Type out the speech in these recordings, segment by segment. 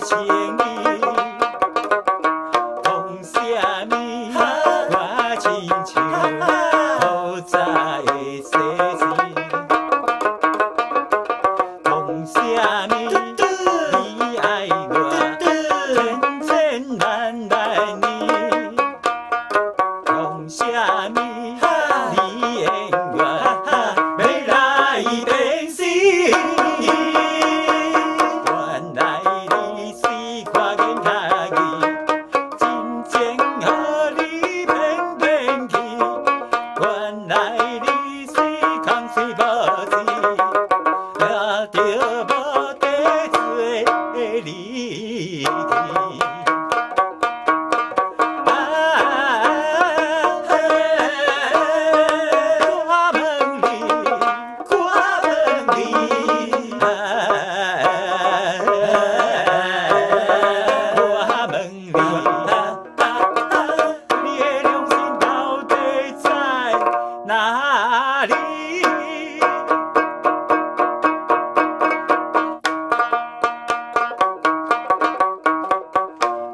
情意，講啥物我親像古早的細時，講啥物你愛我，千千萬萬年，講啥物你永遠欲來變心意。原來你是看見較易，真情予你騙騙去。原來你是空喙無舌，也著無得做離去。啊，我問你，我問你，啊，我問你，你的良心到底在哪裡？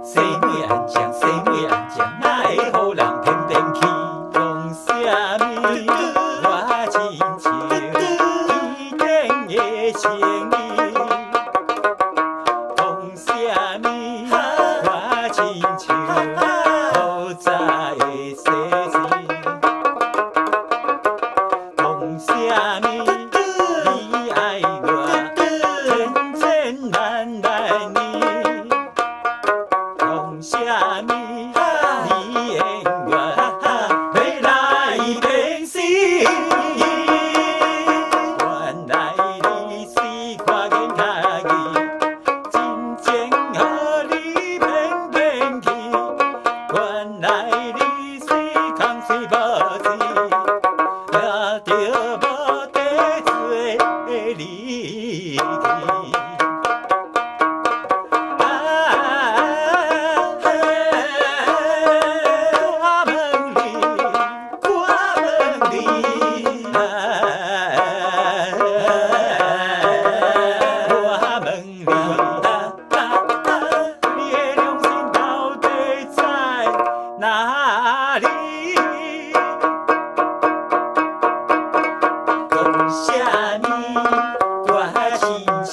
生命安靜，生命安靜，哪會予人騙騙去？講啥物我親像天頂的情意，講啥物我親像古早的細時，講啥物你愛我，千千萬萬年，講啥物你永遠欲來變心意。原來你是看見較易，真情予你騙騙去。原來你是空喙無舌，也著無得做離去。啊，我問你，我問你，啊，我問你，你的良心到底在哪裡？講啥物我親像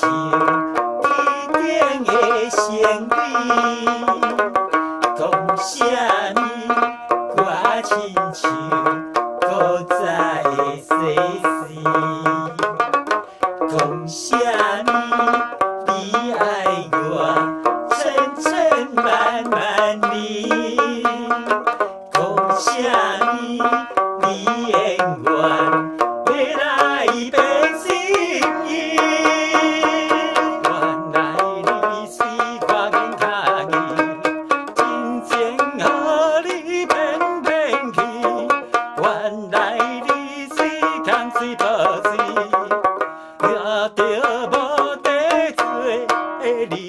天頂的仙女，講啥物我親像古早的細時，講啥物你愛我，千千萬萬年，講啥物你永遠欲來變心意。原來你是看見較易，真情予你騙騙去。原來你是空喙無舌，也著無得做離去。